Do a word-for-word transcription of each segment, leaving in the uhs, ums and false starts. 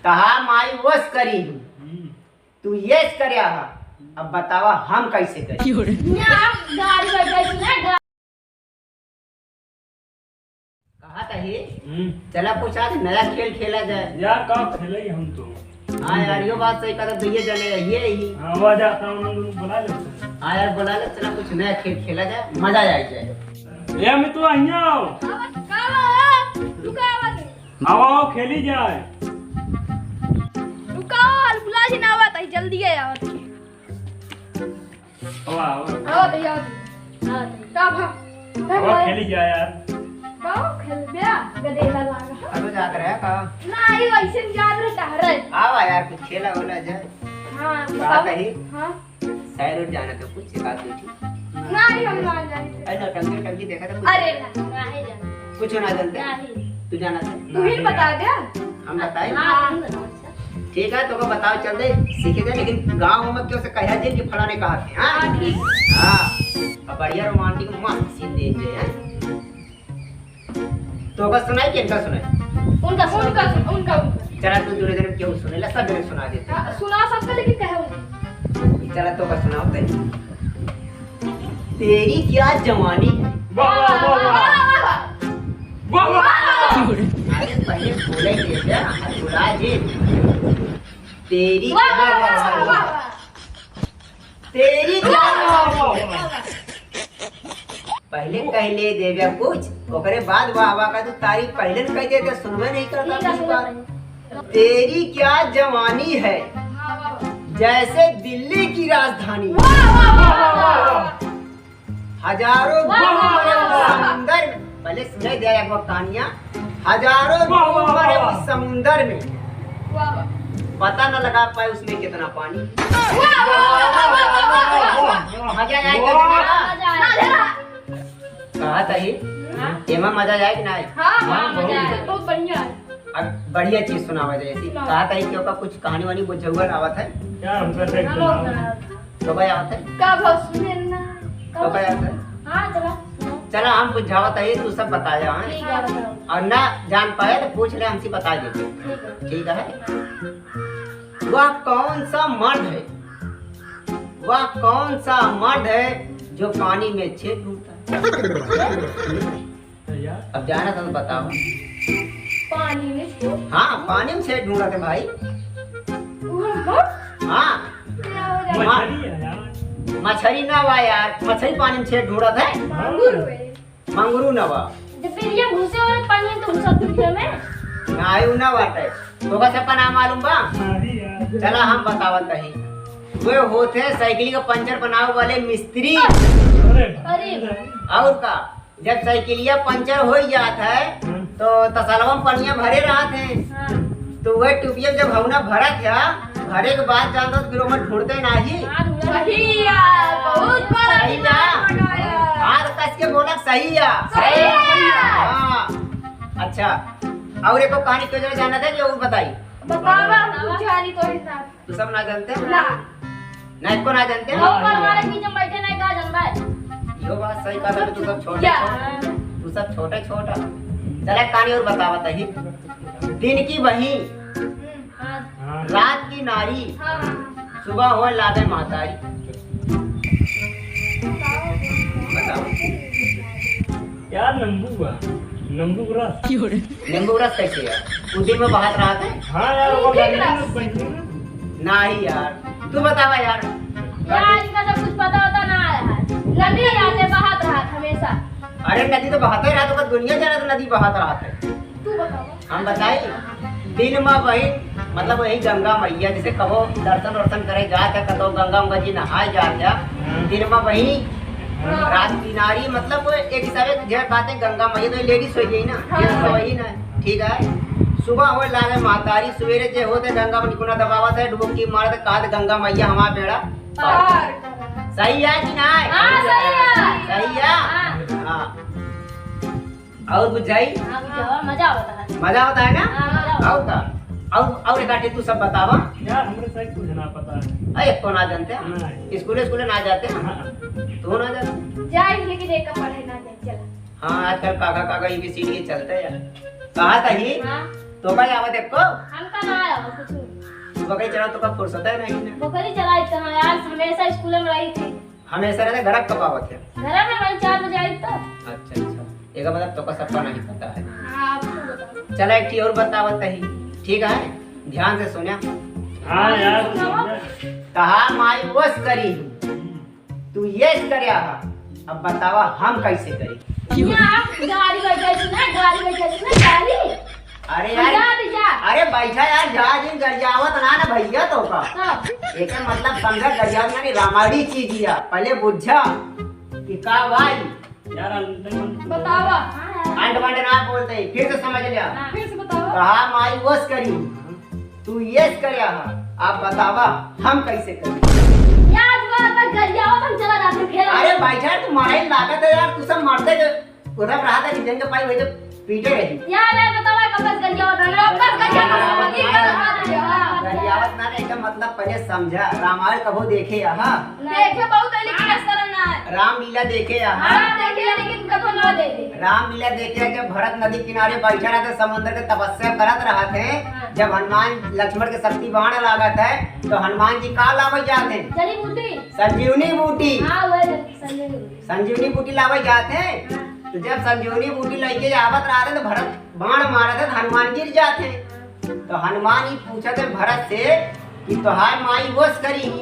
तहा माई वस करी हूँ, हम्म। तू यस करे हा। अब बतावा हम कैसे करी? ना, गाड़ी बैठा है, सुना, गा- कहा था ही? हम्म। चला कुछ आज नया खेल खेला जाए। यार, का खेले ही हम तो? हाँ यार, यो बात सही कहा, तो ये जने ये ही। हाँ, वो जाता हूँ, उन्होंने बुला लेते हैं। हाँ यार, बुला ले, चला कुछ नया खेल खेला जाए, मजा आ जाए। ए, मैं तो अहिया आओ। का बा? तू का बा? आओ, आओ, खेली जाए। रुका, अलगुला जी ना आवत है, जल्दी है आवत है। आओ, आओ। आवत है, आवत है। आवत है। का भा? का आओ, भा? खेली जाए यार। का खेल बे? गदेला लागा। अब जात रहे का? ना, ये वैसे जात रहे, टहरे। आवा यार, कुछ खेला होला जाए। हाँ, का बताओ। कही? हाँ। सैर उठ जाना तो कुछ एक आध दो चीज। नहीं, हम ना जानते। अरे, नौटंकी, नौटंकी देखा था कुछ? अरे, ना, नहीं जानते। कुछ ना जानते? नहीं। तू जाना था? तू ही बता दे। हम बताएं? हाँ, तुम बताओ, अच्छा। ठीक है, तो को बताओ, चल दे, सीखे दे, लेकिन गाँव में क्यों से कहा जे कि फलाने कहा थे, हाँ? हाँ, ठीक। हाँ, अब बढ़िया romantic मस्त scene दे दे, हैं? तो का सुनाई कि इनका सुनाई? उनका सुनाई। उनका सुन-, उनका, उनका। चला तू दूरे दूरे क्यों सुने ला, सब जने सुना देते। हाँ, सुना सबका, लेकिन कहे उनका। चला तो का सुनाओ तनी। तेरी क्या जवानी। वाह, वाह, वाह, वाह। वाह, वाह, वाह। अरे पहले बोले थे क्या? बुला जी। तेरी वाह, क्या वाह, वाह, जवानी। वाह, वाह। तेरी वाह, वाह, वाह, वाह। पहले कह ले देवे कुछ, ओकरे बाद वाह वाह का तू तारीफ पहले न कह देते, सुनबे नहीं करता ठीक है, कुछ बात। सुनबे नहीं। तेरी क्या जवानी है, वाह, वाह, वाह। जैसे दिल्ली की राजधानी। वाह, वाह, वाह, वाह, वाह। हजारों वाह, वाह, वाह, वाह। समुंदर में, पहले सुनाई दे एक बार कहानियां। हजारों वाह, वाह, वाह, वाह। समुंदर में। वाह, वाह। पता न लगा पाए उसमें कितना पानी। वाह, वाह, वाह, वाह, वाह, वाह। मजा आया क्या वाह। तुम्हारा? मजा आया। कहा था ही? हाँ। एमा मजा आया कि ना आया? हाँ, हाँ, हाँ, मजा बहुत आया। बहुत बढ़िया है। अब बढ़िया चीज सुनावा जाए ऐसी। सुनाओ। कहा था ही कि ओका कुछ कहानी वानी बुझौगल आवत है? यार, हमका से हाँ, सुनाओ। बहुत सुनाओ। तो भाई आवत है? का भाव सुने ना? का तो भाई भाव आवत है? हाँ, चला, सुनाओ। चला, हम बुझावत है, तू सब बताया, हाँ? ठीक है, बताओ। और ना जान पाए तो पूछ ले, हमसे बता दे। ठीक है। ठीक है? वह कौन सा मर्द है, वह कौन सा मर्द है जो पानी में छेद ढूंढता है? यार। अब जाना था तो बताओ। पानी में छेद? हाँ, पानी में छेद ढूंढत है भाई। वो हम? हाँ। क्या हो जाए? मछली है यार। मछली ना बा यार, मछली पानी में छेद ढूंढत है। मांगुर है। मंगरू ना बा। जब बिरिया घुसे वाला पानी में तो घुसा दुनिया में। नाही, उ ना बाटे। तो का सबका नाम मालूम बा? नाही यार। चला हम बतावत हई। वे होते साइकिल का पंचर बनावे वाले मिस्त्री। अरे। अरे। और का, जब साइकिलिया पंचर हो जात है, हम्म। तो तसलवा में पनिया भरे रहत है। हाँ। तो वह टुबिया जब हौना भरत है, भरे के बाद जानत हो, फिर ओमे ढूंढते नाही। हाँ, ढूंढते। सही यार, बहुत बड़ा सही दिमाग यार। लगाया। हाथ कस के बोला, सही यार। सही यार। हाँ। अच्छा, और एको कहानी क्यों जरा जानत है कि और बताई? बतावा, हम कुछ जानी तो ही ना। तू सब ना जानते हो? ना। ना, एको ना जानते हो? ऊपर वाले की जब बैठे ना, का जानबा है? यो बात सही कहा, तू सब छोटे क्या? छोटे, तू सब छोटे छोटा। चला, एक कहानी और बतावत ही। दिन की बही, हम्म, हाँ। रात की नारी, हाँ। सुबह होए लागे महतारी। बताओ। यार, नींबू बा, नींबू का रस। नींबू का रस कैसे है? वो दिन में बहात रहत है। हाँ यार, वो नींबू का रस। नहीं यार, तू बतावा यार। यार, इनका सब कुछ पता होता ना है। नदी रहते, बहात रहत हमेशा। अरे, नदी तो बहते रहत, ओकर दुनिया जाना तो नदी बहत रहत है। तू बतावा। हम बताई, दिन में बहिन, मतलब वही गंगा मैया, जैसे कबो दर्शन वर्शन करे जात है, कतो गंगा उंगा जी नहाए जात है, हम्म। दिन में बहिन, हम्म। रात किनारी, मतलब वो एक हिसाब से जे कहते हैं गंगा मैया, तो लेडीज हो गई ना, हाँ। जेंट्स तो वही ना, ठीक है। सुबह होए लागे महतारी, सवेरे जे होते गंगा में निकुना दबावत है, डुबकी मारत, कहत गंगा मैया हमार बेड़ा पार। सही है कि ना? हाँ, सही है। सही है? हाँ। हाँ। और बुझाई? हाँ, बुझावा, मजा आवता है। मजा आवता है ना? हाँ, मजा आवता है। और का? और, और एक आठी तू सब बतावा। यार, हमरे साइड कुछ ना पता है। अरे, एको ना जानते हैं? नहीं। स्कूले, स्कूले ना जाते हैं? हाँ। तू ना जाते? जाए, लेकिन एक का पढ़े ना जाए, चला। हाँ, आजकल काका, काका, A B C D चलते हैं। कहा था ही? हाँ। तो भाई, आवा देखो। हमका ना आवा। कुछ नहीं। बकरी चरावत तोका फुर्सत है नहीं ना? बकरी चराई कहाँ यार, हमेशा स्कूल में रही थी। हमेशा रहते घर कब आवत है? घर में वही चार बजे आई तो। अच्छा, अच्छा। एकर मतलब तोका सबका नहीं पता है। हाँ, आपको बताओ। चला, एक ठी और बतावत ही, ठीक है? ध्यान से सुन्या। हाँ यार, सुनाओ। सुन ले। तहार माई वस करी, तू यस कर्या हा, अब बतावा हम कैसे करी? यहाँ आप गाड़ी बैठे छी ना, गाड़ी बैठे छी ना, गाड़ी। अरे यार, समझा दीजा। अरे बैठा यार, जा जी, गरियावत ना ना भैया तोका। हाँ। एकर मतलब समझा, गरियावत माने रामायणी चीज या। पहले बुझा कि का भाई। यार, अंडमान बतावा। अंड मंड ना बोलते, फिर से समझ लिया। हाँ। फिर से बतावा। कहा माई वस करी, तू यस कर्या हा, अब बतावा हम कैसे करी? यार, तुम्हारा बस गरियावत हम चला जाते खेला। अरे बैठा, तू मारे लागत है यार, तू सब मरते के उधर रहा था कि जंग पाई वही तो पीटे रही। यार, यार, बतावा कब बस गरियावत है, कब बस गरियावत है, ये गलत बात है, हाँ। गरियावत ना, एकर मतलब पहले समझा, रामायण कबो देखे या? देखे बहुत है, लेकिन असर ना है। रामलीला देखे या? हाँ, देखे, लेकिन कबो ना देखे। रामलीला देखे के भरत नदी किनारे बैठा रहते, समुद्र के तपस्या करत रहत है। हाँ। जब हनुमान लक्ष्मण के शक्ति बाण लागत है, तो हनुमान जी का लावे जात है? जड़ी बूटी। संजीवनी बूटी। हाँ, वही संजीवनी बूटी। संजीवनी बूटी लावे जात है। हाँ। तो जब संजीवनी बूटी लेके आवत रहत है, तो भरत बाण मारत है, तो हनुमान गिर जात है। तो हनुमान ही पूछत है भरत से कि तोहार माई वस करी ही,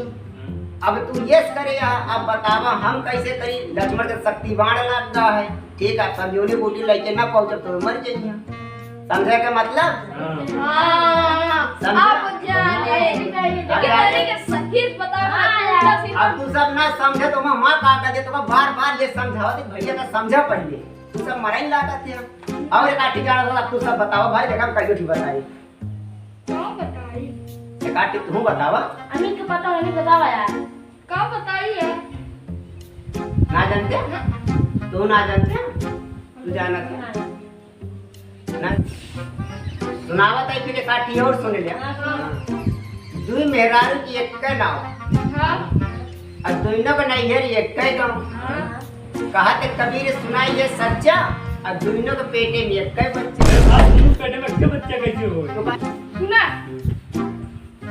अब तू यस करे या, अब बतावा हम कैसे करी? लक्ष्मण के शक्ति बाण लग गा है, ठीक है, संजीवनी बूटी लेके ना पहुंचब तो मर जाइए। समझे के मतलब? हाँ। हाँ, समझा? आप जाने। अब लेकिन यार, तरीके सही बताओ, हाँ, उल्टा यार। सीधा। अब तू सब ना समझे तो मैं माँ का कर दे, तो मैं बार बार ये समझाओ कि भैया का समझा पहले, तू सब मराई लागत है। और एक आठी जाना था, अब तू सब बताओ भाई, देखा हम कैसे ठीक बताई। का बताई? एक आठी तू बतावा। अमित के पता, अमित बतावा यार। का बताई है? ना जानते? ना। तू ना जानते? तू जानत है? ना। ना। सुनावत है, फिर एक आठी और सुन ले। हाँ, हाँ। दुई मेहरारू की एक नाव। हाँ। और दोनों का नैहर एक गाँव। हाँ। कहा थे कबीर सुना ये सच्चा, और दोनों के पेटे में एक बच्चा। अरे बाप, दोनों पेटे में एक बच्चा कैसे होए? तो बा- सुना,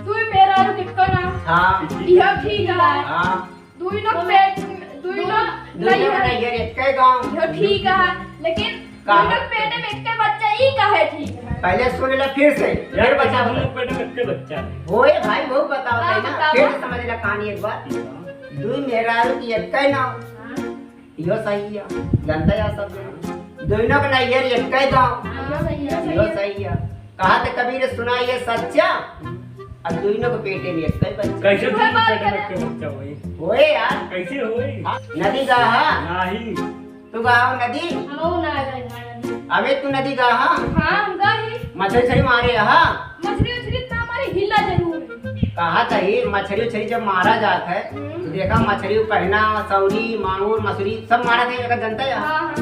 तू मेहरारू कितना ना? हाँ। यह ठीक है। हाँ। दोनों पेट, दोनों दोनों नैहर। नैहर एक गाँव। यह ठीक है, लेकिन का? दोनों पेटे में एक बच्चा ही का है ठीक है? पहले सुन ले फिर से, यार, फिर बता। दोनों पेटे में एक बच्चा है। ओए भाई, बहुत बताओ हाँ, ना, बताओ। फिर से समझ ले कहानी एक बार। हाँ। दुई मेहरारू की एक नाव। हाँ। यो सही है, जनता या सब जने। दोनों के नैहर एक गाँव। हाँ, यो सही है। यो सही है। कहा थे कबीर सुना ये सच्चा, अब दोनों के पेटे में एक बच्चा। कैसे दोनों पेटे में एक बच्चा होई? होए यार। कैसे होई? हाँ, नदी गाहा। नहीं। तू गाहा नदी? हम ना गए नदी। अबे तू नदी गाहा? हाँ, हम गए। मछली छड़ी मारे हा? मछली उछली इतना हमारे हिला जरूर है। कहा था ये मछली उछली जब मारा जाता है, हम्म। तो देखा मछली पहना, सौरी, मांगुर, मसूरी सब मारा था, एकर जनता है। हाँ, हाँ।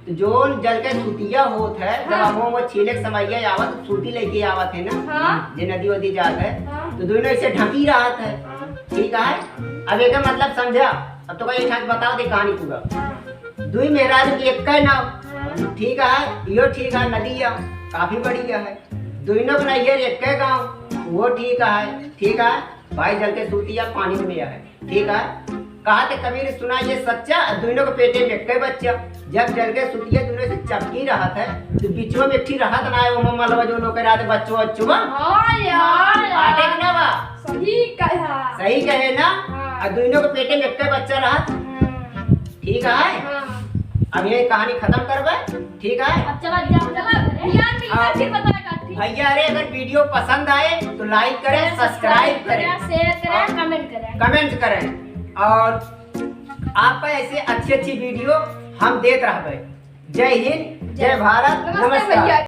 तो जोन जल के सुतिया होत है, जब हाँ। हम वो छीले के समैया आवत, सूती लेके आवत है ना, हाँ। जे नदी वदी जात है, हाँ। तो दोनों ऐसे ढकी रहत है। हाँ। ठीक है, अब एकर मतलब समझा। अब तोका एक ठाक बताओ दे कहानी पूरा। हाँ। दुई मेहरारू की एक नाव, हाँ। ठीक है, यो ठीक है, नदी है, काफी बड़ी है, दोनों के नैहर एक गाँव, वो ठीक है, ठीक है, भाई जल के सूतिया पानी में है। ठीक है, कहा थे कबीर सुना ये सच्चा, दोनों के पेटे में एक बच्चा। जब जल के सुतिया दोनों से चपकी रहत है, तो बीचवा में एक ठी रहत ना है, ओमा मलवा जो लोग रहते बच्चो बच्चो बा। हाँ यार, आटे के ना बा? सही कहा। सही कहे ना? हाँ। और दोनों के पेटे में एक बच्चा रहत। हाँ। ठीक है? हाँ। अब ये कहानी खत्म करबे। ठीक है? अब चला, चला, चला। यार, मिलता हाँ। फिर बताएगा, ठीक। भैया, अरे, अगर video पसंद आए तो like करें, subscribe करें, share करें, और comment करें। Comment करें। और आपका ऐसे अच्छी अच्छी video हम देत रहबे। जय हिंद, जय भारत, नमस्ते नमस्कार। भैया।